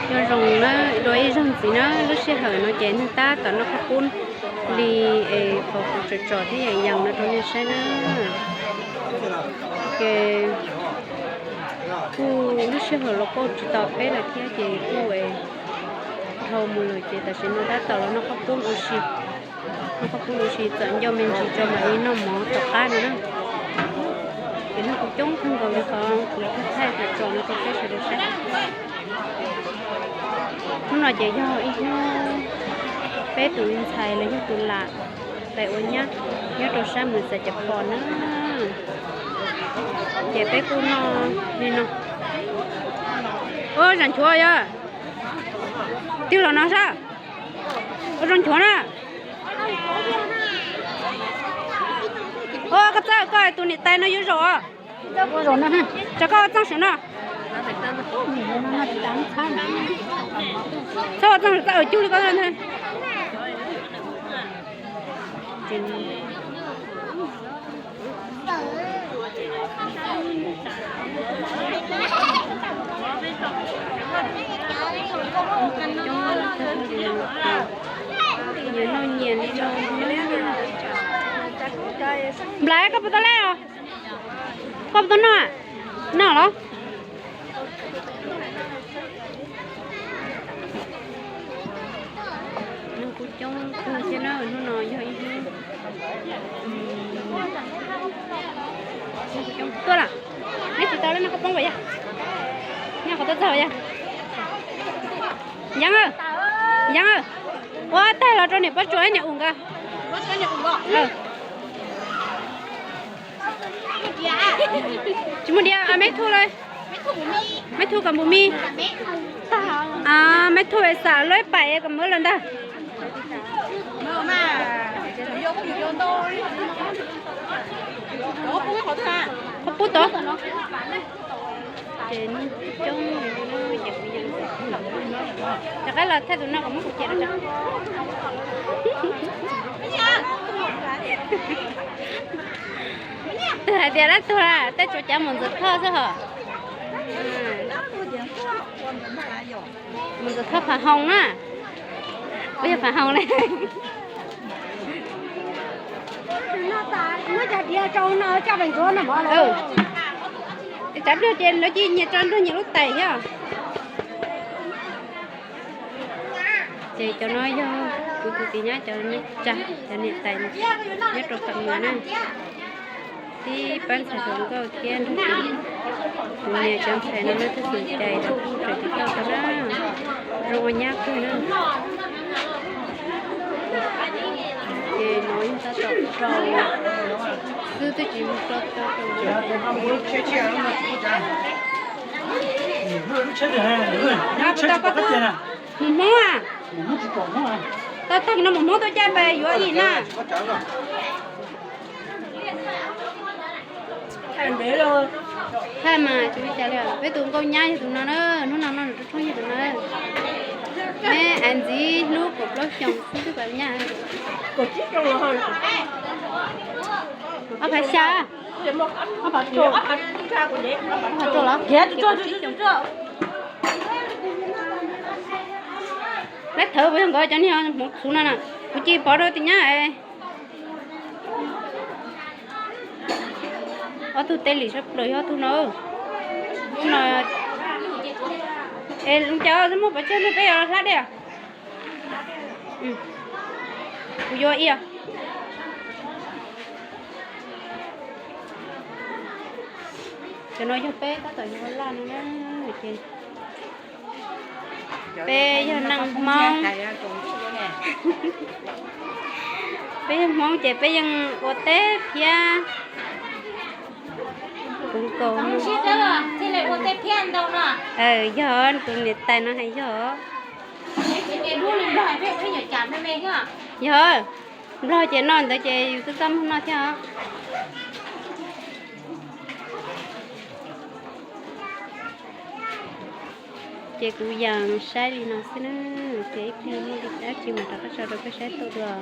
Nyob zoo na, dua ib zaug ntxiv na, lub sij hawm no ces neeg tab tom noj qhob pub li es qhov kuv tsom tsom thiab yees yees no rau nej saib na. Ces kuj lub sij hawm los kuj tsis tau peb lawm thiab ces kuj dhau mus lawm ces tam sim no tab tom los noj qhob pub ua si. Noj qhob pub ua si txawm nco me ntsis tso mam li noj mov tom qab no na. Ces neeg kuj coob kawg nkaus li qhov kuv thaij tsom tsom no rau peb sawv daws saib. Hnub no ces yog ib hnub peb tus ntxhais los yog tus lam pais ua nyab nyob rau sab Mws Xais Cas Phos na. Ces peb kuj noj li no. Ua zam nchuav yog twg los no sab. Ua zoo nchuav na. Ua koj txawj koj tus niam tais no yuav zaum os. Tsam koj ua txeej saum no. Txhob ua txeej saum txaj ua cug li koj ntag. Nyias noj nyias li no. Nplai, koj puas tau lej os? Koj puas tau noj? Noj los? Neeg kuj coob kawg thiab na, hnub no yog ib hnub, neeg kuj coob tuaj lawm. Neb tsis tau lawm, neb koj poob vas yog, nyob qhov tuaj txog vas yog. Yeeb, Yeeb, ua tag los rau niam Pob Tsuas niam Us nkawd. Tsis muaj diav, meb thu lawm. Meb thu kom npus mi. Meb thu xam lub pais kom muab lawm ntag. Qhov pub tod. Ces coob, ces kuv yeej rov qab los thaij tus no kom muab kuv cem rau. Twb hais tias dab tuag, tej tsuas cav mus Ntxawm Thoj xwb hos. Mus Ntxawm Thoj Phav Hoo na. Kuv yog Phav Hoo ne. Tsav pliag ces lawv cia nyias tso nrog nyias lub tais thiab. Ces cov no yog kuv tus tij nyab cov neej tsa, cov niam tais nyob rau Pham Mas na. Tib pab ntxhais hluas nkauj thiab nrog kuv niam cov ntxhais no na, twb txom nyem lawm kuj tseem tsis tau tau na, zoo ua nyab kawg na. Ces no yog tab tom rau xwb, twb tsis mus rau tau rau. Mus Hmoob a, tau tag no mus Hmoob tuaj caij pes yuav ib na. Thaij mas tsis ua cas li, peb tus nkauj nyab yog tus no na, hnub no noj nws rau tshoob yog tus no. Neb ais ntxiv hlub kaum plaub xyoos xwb twb pab nyab. Ob phav xya, ob phav rau, ob phav rau los. Lab thawv puas yog nkawd cov niag hmoov txhuv no na, kuv cia pov rau tias nyab. Ob tug teb lim sab plaws yog ob tug no. Tus no es cas muaj pov tseg li peb yuav hlab dej. Kuv yuav ib. Cov no yog peb tab tom yuav ua laj no na, ces peb yog neeg Hmoob. Peb yog Hmoob ces peb yeej ua teb phiab. Kuv nkaus no. Yog tus niam tais no hais yog. Yog, Nplog ces noj ntawd ces yus twb txaj muag noj thiab os. Ces kuv yeej saib li no xwb na, ces ib pliag muaj dab tsi mas rov qab tso rau peb saib tuaj dua.